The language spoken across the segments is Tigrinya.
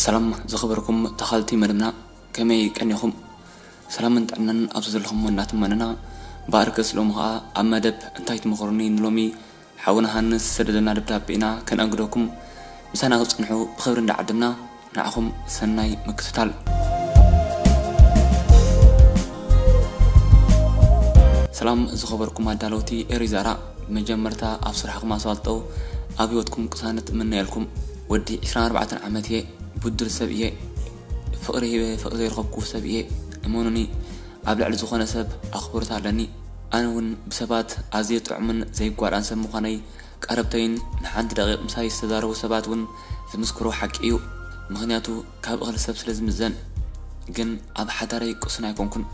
ሰላም ዝኸበርኩም ተኻልቲ መደብና፣ ከመይ ቀኒኹም? ሰላምን ጥዕናን ኣብዚ ዘለኹም እናተመነና፣ ብኣርከስ ሎሚ ኸኣ ኣብ መደብ እንታይ ትመኽሩኒ ንሎሚ ሓውና ሃንስ ዝሰደደና ደብዳቤ ኢና ከነእንግደኩም። ምሳና ክትጸንሑ ብኽብሪ እንዳዓደምና፣ ንዓኹም ሰናይ ምክትታል። ሰላም ዝኸበርኩም ኣዳለውቲ ኤሪዛራ፣ ብመጀመርታ ኣብ ስራሕኩም ኣሳልጦ፣ ኣብ ህይወትኩም ቅሳነት እምነየልኩም። ወዲ ዕስራን ኣርባዕተን ዓመት እየ፣ ብድር ሰብ እየ። ፍቕሪ ሂበ ፍቕሪ ዘይረኸብኩ ሰብ እየ። እመኑኒ፣ ኣብ ልዕሊ ዝኾነ ሰብ ኣኽብሮት ኣለኒ። ኣነ እውን ብሰባት ኣዝየ ጥዑምን ዘይጓዳን ሰብ ምዃነይ ቀረብተይን ንሓንቲ ደቂቕ ምሳይ ዝተዛረቡ ሰባት እውን ዝምስክሮ ሓቂ እዩ። ምኽንያቱ ካብ እኽሊ ሰብ ስለ ዝምዘን። ግን ኣብ ሓዳረይ ቅሱን ኣይኮንኩን።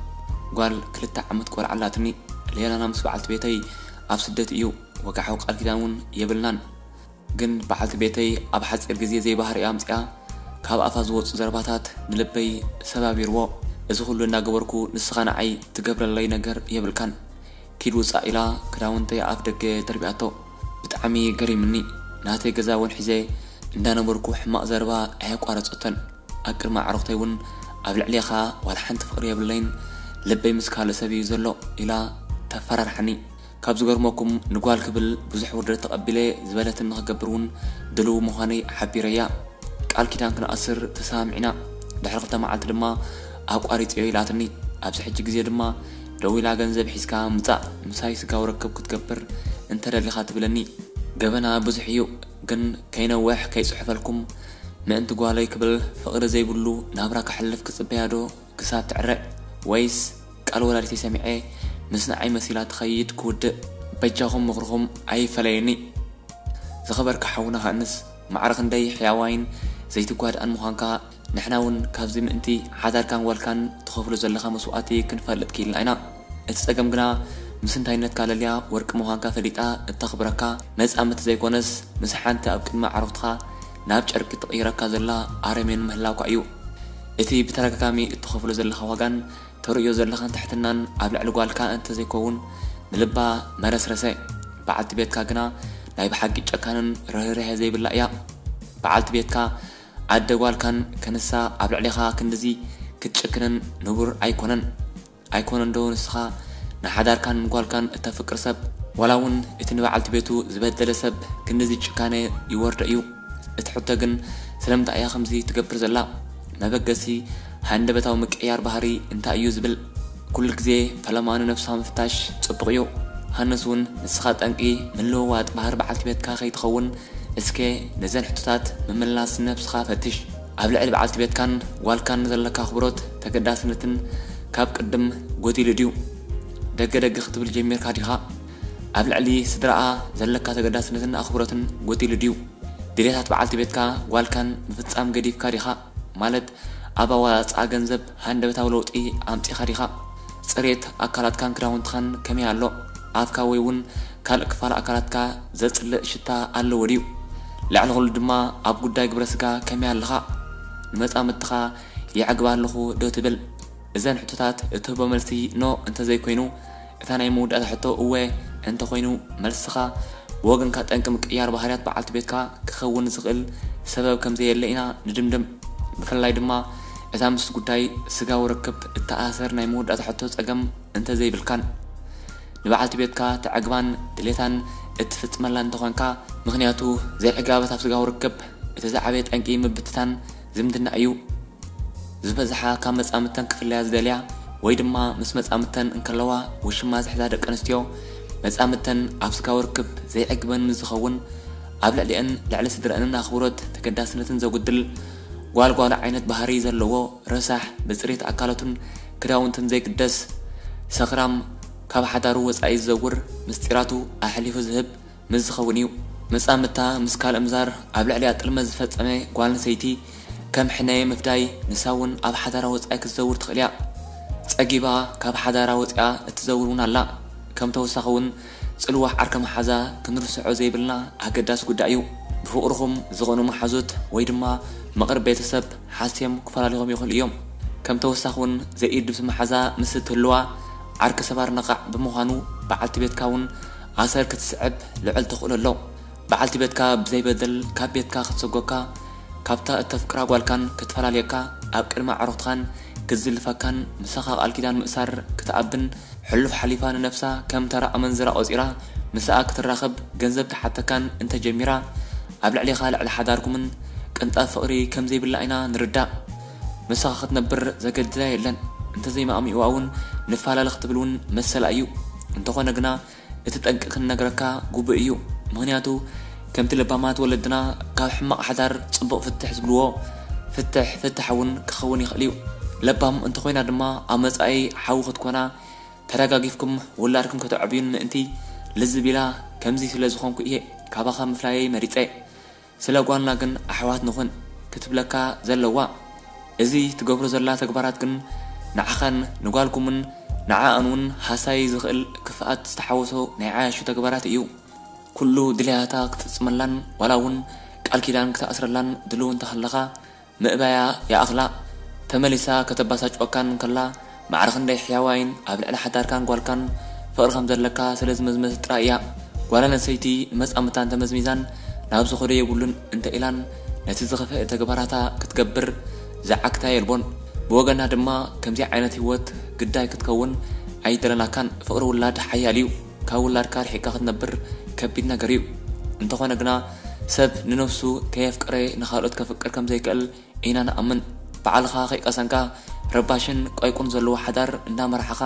ጓል ክልተ ዓመት ቆልዓ ኣላትኒ። ሌላና ምስ በዓልቲ ቤተይ ኣብ ስደት እዩ። ወግዓዊ ቃል ኪዳን እውን የብልናን። ግን በዓልቲ ቤተይ ኣብ ሓጺር ግዜ ዘይባህርያ ኣምጺኣ ካብ ኣፋ ዝወጹ ዘረባታት ንልበይ ሰባቢርዎ። እዚ ኩሉ እናገበርኩ ንስኻ ንዓይ ትገብረለይ ነገር የብልካን። ኪድ ውጻእ ኢላ ክዳውንተይ ኣፍ ደገ ደርቢያቶ። ብጣዕሚ ገሪምኒ። ናተይ ገዛ እውን ሒዘ እንዳነበርኩ ሕማቕ ዘረባ ኣየቋረጸቶን። ኣብ ቅድሚ ኣዕሩኽተይ እውን ኣብ ልዕሌኻ ዋላ ሓንቲ ፍቕሪ የብለይን፣ ልበይ ምስ ካልእ ሰብ እዩ ዘሎ ኢላ ተፈራርሓኒ። ካብ ዝገርመኩም ንጓል ክብል ብዙሕ ውርደት ተቐቢለ ዝበለትን ንኽገብር እውን ድልው ምዃነይ ሓቢረያ። ቃል ኪዳን ክንኣስር ተሰማሚዕና። ድሕሪ ክልተ መዓልቲ ድማ ኣቋሪጸዮ ኢላትኒ። ኣብዚ ሕጂ ግዜ ድማ ደዊላ ገንዘብ ሒዝካ ምጻእ፣ ምሳይ ስጋዊ ርክብ ክትገብር እንተደሊኻ ትብለኒ። ገበና ብዙሕ እዩ፣ ግን ከይነውሕ ከይጽሑፈልኩም ምእንቲ ጓለይ ክብል ፍቕሪ ዘይብሉ ናብራ ከሕልፍ ክጽበያ ዶ ክሳብ ትዕረ? ወይስ ቃል ወላዲተይ ሰሚዐ ምስ ንዓይ መሲላ ትኸይድ ክውድእ? በጃኹም ምኽርኹም ኣይፈለየኒ። ዝኸበርካ ሓውና ሃንስ፣ ማዕረ ክንደይ ሕያዋይን ዘይትጓድኣን ምዃንካ፣ ንሕና እውን ካብዚ ምእንቲ ሓዳርካን ጓልካን ትኸፍሎ ዘለኻ መስዋእቲ ክንፈልጥ ክኢልና ኢና። እቲ ጸገም ግና፣ ምስ እንታይነትካ ለልያ ወርቂ ምዃንካ ፈሊጣ እተኽብረካ መጻምድቲ ዘይኮነስ፣ ምስ ሓንቲ ኣብ ቅድሚ ኣዕሩኽትኻ ናብ ጨርቂ ትቕይረካ ዘላ ኣረሜን ምህላውካ እዩ። እቲ ብተደጋጋሚ እትኸፍሎ ዘለኻ ዋጋን ተርእዮ ዘለኻን ትሕትናን ኣብ ልዕሊ ጓልካ እንተዘይከውን፣ ንልባ መረስረሰ። በዓልቲ ቤትካ ግና ናይ ብሓቂ ጨካንን ርህራሄ ዘይብላ እያ። በዓልቲ ቤትካ ኣደ ጓልካን ከንሳ ኣብ ልዕሌኻ ክንድዚ ክትጭክንን ንቡር ኣይኮነን። ኣይኮነን ዶ ንስኻ ንሓዳርካን ንጓልካን እተፍቅር ሰብ? ዋላ እውን እቲ ንበዓልቲ ቤቱ ዝበደለ ሰብ ክንድዚ ጭካነ ይወርዶ እዩ። እቲ ሕቶ ግን ስለምንታይ እያ ከምዚ ትገብር ዘላ? መበገሲ ሃንደበታዊ ምቅያር ባህሪ እንታይ እዩ ዝብል? ኩሉ ግዜ ፈለማ ንነብስኻ ምፍታሽ ጽቡቕ እዩ። ሃንስ እውን ንስኻ ጠንቂ ምልውዋጥ ባህሪ በዓልቲ ቤትካ ከይትኸውን እስከ ነዘን ሕቶታት ምምላስ ንነብስኻ ፈትሽ። ኣብ ልዕሊ በዓልቲ ቤትካን ጓልካን ዘለካ ኣኽብሮት ተገዳስነትን ካብ ቅድም ጎዲሉ ድዩ? ደገ ደገ ክትብል ጀሚርካ ዲኻ? ኣብ ልዕሊ ስድራኣ ዘለካ ተገዳስነትን ኣኽብሮትን ጎዲሉ ድዩ? ድሌታት በዓልቲ ቤትካ ጓልካን ምፍጻም ገዲፍካ ዲኻ? ማለት ኣብ ኣዋጻጽኣ ገንዘብ ሃንደበታዊ ለውጢ ኣምጺኻ ዲኻ? ጽሬት ኣካላትካን ክዳውንትኻን ከመይ ኣሎ? ኣፍካ ወይ እውን ካልእ ክፋል ኣካላትካ ዘጽልእ ሽታ ኣለዎ ድዩ? ልዕሊ ኩሉ ድማ ኣብ ጉዳይ ግብረ ስጋ ከመይ ኣለኻ? ንመጻምድትኻ የዕግባ ኣለኹ ዶ ትብል? እዘን ሕቶታት እትህቦ መልሲ ኖ እንተዘይኮይኑ፣ እታ ናይ መወዳእታ ሕቶ እወ እንተኾይኑ፣ መልስኻ ብወገንካ ጠንቂ ምቅያር ባህርያት በዓልቲ ቤትካ ክኸውን ዝኽእል ሰበብ ከምዘየለ ኢና ንድምድም። ብፍላይ ድማ እታ ምስ ጉዳይ ስጋዊ ርክብ እተኣሳሰር ናይ መወዳእታ ሕቶ ጸገም እንተዘይብልካን፣ ንበዓልቲ ቤትካ ተዕግባን ድሌታን እትፍጽመላ እንተኾንካ፣ ምኽንያቱ ዘይዕጋበት ኣብ ስጋዊ ርክብ እቲ ዝዓበየ ጠንቂ ምብትታን ዝምድና እዩ። ዝበዝሓ ካብ መጻምድተን ክፍለያ ዝደልያ ወይ ድማ ምስ መጻምድተን እንከለዋ ውሽማ ዝሕዛ ደቂ ኣንስትዮ፣ መጻምድተን ኣብ ስጋዊ ርክብ ዘይዕግበን ምስ ዝኸውን፣ ኣብ ልዕሊአን ልዕሊ ስድረአንን ኣኽብሮት ተገዳስነትን ዘጉድል ጓልጓሎ ዓይነት ባህሪ ዘለዎ፣ ረሳሕ፣ ብጽሬት ኣካላቱን ክዳውንትን ዘይግደስ፣ ሰኽራም፣ ካብ ሓዳሩ ወጻኢ ዝዘውር፣ ምስጢራቱ ኣሕሊፉ ዝህብ ምስ ዝኸውን እዩ። መጻምድታ ምስ ካልእ ምዛር ኣብ ልዕሊኣ ጥልመት ዝፈጸመ ጓል ኣንስተይቲ ከም ሕነ ምፍዳይ፣ ንሳ እውን ኣብ ሓዳራ ወጻኢ ክትዘውር ትኽእል እያ። ጸጊባ ካብ ሓዳራ ወጺኣ እትዘውር እውን ኣላ። ከም ተወሳኺ እውን ጽልዋ ዓርከ መሓዛ ክንርስዖ ዘይብልና ኣገዳሲ ጉዳይ እዩ። ብፍቕርኹም ዝቐኑ መሓዙት ወይ ድማ መቕርብ ቤተሰብ ሓስዮም ክፈላልኹም ይኽእሉ እዮም። ከም ተወሳኺ እውን ዘይእድብቲ መሓዛ ምስ እትህልዋ ዓርኪ ሰባር ነቓዕ ብምዃኑ በዓልቲ ቤትካ እውን ኣሰር ክትስዕብ ልዑል ተኽእሎ ኣሎ። በዓልቲ ቤትካ ብዘይ በደል ካብ ቤትካ ክትሰጎካ ካብታ እተፍቅራ ጓልካን ክትፈላልየካ ኣብ ቅድሚ ኣዕሩኽትኻን ክትዝልፈካን ምሳኻ ቃል ኪዳን ምእሳር ክትኣብን ሕሉፍ ሓሊፋ ንነብሳ ከም ተራ ኣመንዝራ ቆጺራ ምስኣ ክትራኸብ ገንዘብ ክሓተካን እንተጀሚራ ኣብ ልዕሌኻ ልዕሊ ሓዳርኩምን ቅንጣብ ፍቕሪ ከም ዘይብላ ኢና ንርዳእ። ምሳኻ ክትነብር ዘገድዳ የለን። እንተዘይማእሚእዋ እውን ንፈላለ ክትብል እውን መሰላ እዩ። እንተኾነ ግና እቲ ጠንቂ ክንነግረካ ግቡእ እዩ። ምኽንያቱ ከምቲ ለባማት ወለድና ካብ ሕማቕ ሓዳር ጽቡቕ ፍትሕ ዝብልዎ ፍትሕ ፍታሕ እውን ክኸውን ይኽእል እዩ። ለባም እንተኾይና ድማ ኣብ መጻኢ ሓዊ ክትኮና ተደጋጊፍኩም ውላድኩም ከተዕብዩን ምእንቲ ልዝብ ኢላ ከምዚ ስለ ዝኾንኩ እየ ካባኻ ምፍላየይ መሪጸ። ስለ ጓልና ግን ኣሕዋት ንኹን ክትብለካ ዘለዋ። እዚ ትገብሮ ዘላ ተግባራት ግን ንዓኻን ንጓልኩምን ንዓኣን እውን ሃሳይ ዝኽእል ክፍኣት ዝተሓወሶ ናይ ዓያሹ ተግባራት እዩ። ኩሉ ድልያታ ክትፍጽመላን ዋላ እውን ቃል ኪዳን ክትኣስረላን ድልው እንተሃለኻ ምእባያ ይኣኽላ። ተመሊሳ ከተባሳጭወካን እንከላ ማዕረ ክንደይ ሕያዋይን ኣብ ልዕሊ ሓዳርካን ጓልካን ፍቕሪ ከም ዘለካ ስለ ዝመዝመዘት ጥራይ እያ። ጓል ኣንስተይቲ ንመጻምታን ተመዝሚዛን ናብ ዝኸዶ የብሉን እንተ ኢላን ነቲ ዝኸፍአ ተግባራታ ክትገብር ዝዓግታ የልቦን። ብወገና ድማ ከምዚ ዓይነት ህይወት ግዳይ ክትከውን ኣይደለናካን። ፍቕሪ ውላድ ሓያል እዩ። ካብ ውላድካ ርሒቕካ ክትነብር ከቢድ ነገር እዩ። እንተኾነ ግና ሰብ ንነብሱ ከየፍቀረ ንኻልኦት ከፍቅር ከም ዘይክእል ኢና ንኣምን። ባዕልኻ ከይቀሰንካ ረባሽን ቆይቁን ዘለዎ ሓዳር እንዳመራሕኻ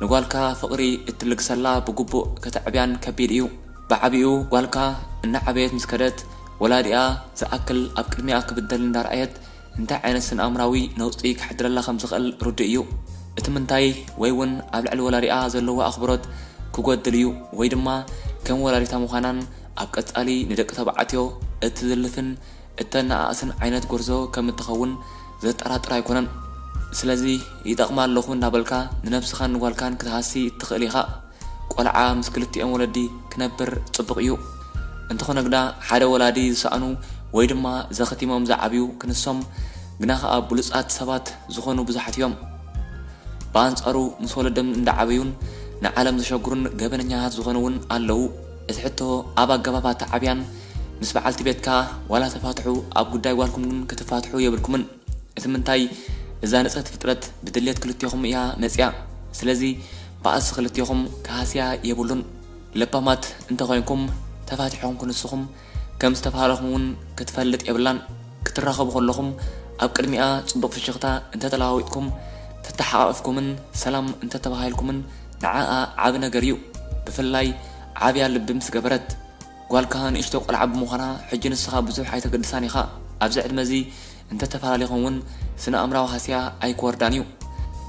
ንጓልካ ፍቕሪ እትልግሰላ ብግቡእ ከተዕብያን ከቢድ እዩ። ብዓቢኡ ጓልካ እናዓበየት ምስ ከደት ወላዲኣ ዝኣክል ኣብ ቅድሚኣ ክብደል እንዳረኣየት እንታይ ዓይነት ስነ ኣእምራዊ ነውጺ ከሕድረላ ከም ዝኽእል ርዱእ እዩ። እቲ ምንታይ ወይ እውን ኣብ ልዕሊ ወላዲኣ ዘለዎ ኣኽብሮት ክጎድል እዩ ወይ ድማ ከም ወላዲታ ምዃናን ኣብ ቀጻሊ ንደቂ ተባዕትዮ እትዝልፍን እተነኣእስን ዓይነት ጎርዞ ከም እትኸውን ዘጠራጥር ኣይኮነን። ስለዚ ይጠቕማ ኣለኹ እንዳበልካ ንነብስኻን ንጓልካን ክትሃሲ ትኽእል ኢኻ። ቆልዓ ምስ ክልቲኦም ወለዲ ክነብር ጽቡቕ እዩ። እንተኾነ ግና ሓደ ወላዲ ዝሰኣኑ ወይ ድማ ዘኸቲሞም ዝዓብዩ ክንሶም ግና ኸኣ ብሉጻት ሰባት ዝኾኑ ብዙሓት እዮም። ብኣንጻሩ ምስ ወለዶም እንዳዓበዩን ንዓለም ዘሸግሩን ገበነኛታት ዝኾኑ እውን ኣለዉ። እቲ ሕቶ ኣብ ኣገባብ ኣተዓብያን ምስ በዓልቲ ቤትካ ዋላ ተፋትሑ ኣብ ጉዳይ ጓልኩም ግን ክትፋትሑ የብልኩምን። እቲ ምንታይ እዛ ንጽሕቲ ፍጥረት ብድልየት ክልቴኹም እያ መጽያ። ስለዚ ባእሲ ክልቴኹም ክሃስያ የብሉን። ለባማት እንተኾይንኩም ተፋቲሕኹም ክንስኹም ከም ዝተፋለኹም እውን ክትፈልጥ የብላን። ክትራኸቡ ከለኹም ኣብ ቅድሚኣ ጽቡቕ ፍሽኽታ እንተተለዋዊጥኩም ተተሓቓቒፍኩምን ሰላም እንተተባሃሂልኩምን ንዓኣ ዓቢ ነገር እዩ። ብፍላይ ዓብያ ልቢ ምስ ገበረት። ጓልካ ንእሽቶ ቆልዓ ብምዃና ሕጂ ንስኻ ብዙሕ ኣይተገድሳን ኢኻ። ኣብዚ ዕድመ እዚ እንተተፈላለኹም እውን ስነ ኣእምራዊ ሃስያ ኣይክወርዳን እዩ።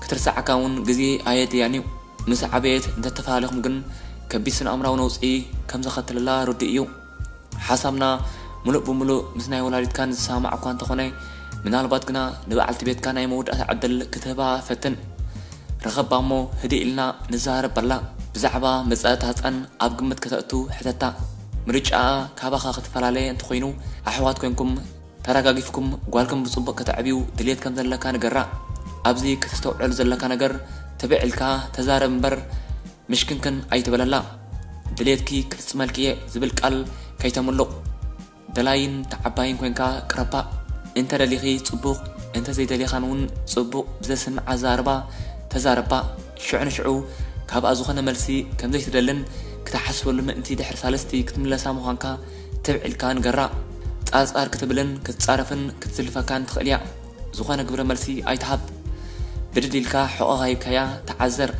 ክትርስዓካ እውን ግዜ ኣየድልያን እዩ። ምስ ዓበየት እንተተፈላለኹም ግን ከቢድ ስነ ኣእምራዊ ነውጺ ከም ዘኸትለላ ርዱእ እዩ። ሓሳብና ምሉእ ብምሉእ ምስ ናይ ወላዲትካ ንዝሰማማዕ እኳ እንተኾነ፣ ምናልባት ግና ንበዓልቲ ቤትካ ናይ መወዳእታ ዕድል ክትህባ ፈትን። ረኸባ እሞ ህድእ ኢልና ንዘራረብ በላ። ብዛዕባ መጻእታ ህጻን ኣብ ግምት ከተእቱ ሕተታ። ምርጫኣ ካባኻ ክትፈላለየ እንተኾይኑ ኣሕዋት ኮንኩም ተረጋጊፍኩም ጓልኩም ብጽቡቕ ከተዕብዩ ድልየት ከም ዘለካ ንገራ። ኣብዚ ከተስተውዕል ዘለካ ነገር ትብዕ ኢልካ ተዛረብ እምበር ምሽክንክን ኣይትበለላ። ድልየትኪ ክፍጽመልኪ እየ ዝብል ቃል ከይተምሉቕ። ደላይን ተዓባይን ኮንካ ቅረባ። እንተ ደሊኺ ጽቡቕ፣ እንተ ዘይደሊኻን እውን ጽቡቕ ብዘስምዕ ኣዛርባ ተዛረባ። ሽዑ ንሽዑ ካብኣ ዝኾነ መልሲ ከም ዘይትደልን ክትሓስበሉ ምእንቲ ድሕሪ ሳልስቲ ክትምለሳ ምዃንካ ትብዕ ኢልካ ንገራ። ጻርጻር ክትብልን ክትጻረፍን ክትዝልፈካን ትኽእል እያ። ዝኾነ ግብረ መልሲ ኣይትሃብ። ብድድ ኢልካ ሕቖኻ ሂብካያ ተዓዘር።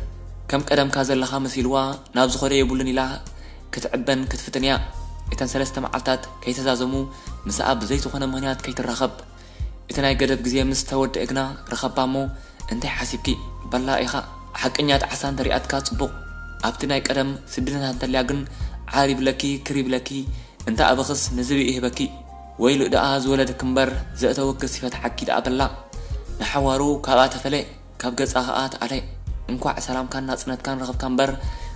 ከም ቀደምካ ዘለኻ መሲልዋ ናብ ዝኾነ የብሉን ኢላ ክትዕበን ክትፍትን እያ። እተን ሰለስተ መዓልታት ከይተዛዘሙ ምስኣ ብዘይዝኾነ ምኽንያት ከይትራኸብ። እቲ ናይ ገደብ ግዜ ምስ ተወድአ ግና ርኸባ እሞ እንታይ ሓሲብኪ በላ ኢኻ። ሓቀኛ ጣዕሳ እንተሪኣትካ ጽቡቕ። ኣብቲ ናይ ቀደም ስድነታ እንተልያ ግን ዓር ይብለኪ ክር ይብለኪ እንተ ኣበኽስ ንዝብኢ ይህበኪ። ወይሉ ደኣ ዝወለደኪ እምበር ዘእተወክስ ይፈትሓኪ ደኣ በላ። ንሓዋሩ ካብኣ ተፈለ ካብ ገጻ ከኣ ተኣለ። እንኳዕ ሰላምካን ናጽነትካን ረኸብካ እምበር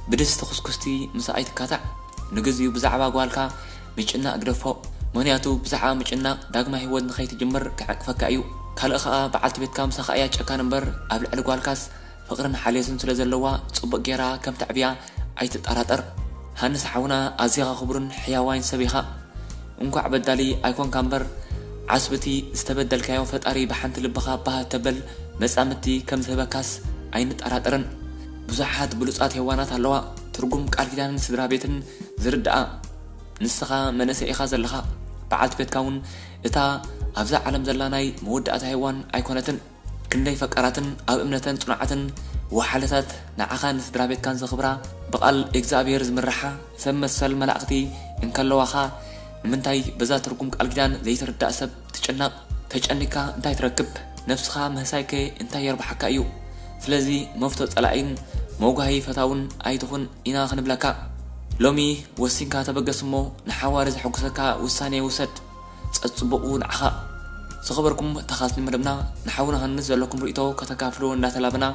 ብድስቲ ኩስኩስቲ ምስ ኣይትካታዕ። ንግዚኡ ብዛዕባ ጓልካ ምጭናቕ ግደፎ። ምኽንያቱ ብዛዕባ ምጭናቕ ዳግማይ ህይወት ንኸይትጅምር ክዕንቅፈካ እዩ። ካልእ ከኣ በዓልቲ ቤትካ ምሳኻ እያ ጨካን እምበር ኣብ ልዕሊ ጓልካስ ፍቕርን ሓልዮትን ስለ ዘለዋ ጽቡቕ ጌራ ከም ተዕብያ ኣይትጠራጠር። ሃንስ ሓውና ኣዚኻ ክቡርን ሕያዋይን ሰብ ኢኻ። እንኳዕ በዳሊ ኣይኮንካ እምበር ዓስብቲ ዝተበደልካዮ ፈጣሪ ብሓንቲ ልብኻ ባህ ተበል መጻምድቲ ከም ዝህበካስ ኣይንጠራጠርን። ብዙሓት ብሉጻት ሄዋናት ኣለዋ። ትርጉም ቃል ኪዳንን ስድራ ቤትን ዝርድኣ። ንስኻ መንእሰይ ኢኻ ዘለኻ። በዓልቲ ቤትካ እውን እታ ኣብዛ ዓለም ዘላ ናይ መወዳእታ ሄዋን ኣይኮነትን። ክንደይ ፈቃራትን ኣብ እምነተን ጽኑዓትን ወሓለታት ንዓኻ ንስድራ ቤትካን ዘኽብራ ብቓል እግዚኣብሔር ዝምርሓ ሰብ መሰል መላእኽቲ እንከለዋኻ ንምንታይ በዛ ትርጉም ቃል ኪዳን ዘይትርዳእ ሰብ ትጭነቕ? ተጨኒካ እንታይ ትረክብ? ነብስኻ ምህሳይከ እንታይ የርብሓካ እዩ? ስለዚ መፍቶ ጸላኢን መውጋሂ ፈታውን ኣይትኹን ኢና ክንብለካ። ሎሚ ወሲንካ ተበገስ እሞ ንሓዋሪ ዘሐጉሰካ ውሳኔ ውሰድ። ጸጽቡቑ ንዓኻ። ዝኸበርኩም ተኻትኒ መደብና ንሓውና ሃንስ ዘለኩም ርእይቶ ከተካፍሉ እንዳተላበና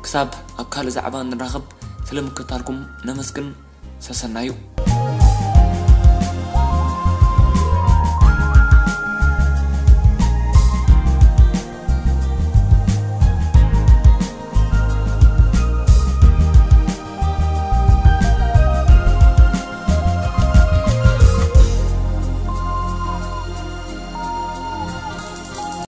ክሳብ ኣብ ካልእ ዛዕባ እንራኸብ ስለ ምክታልኩም ነመስግን። ሰሰናዩ።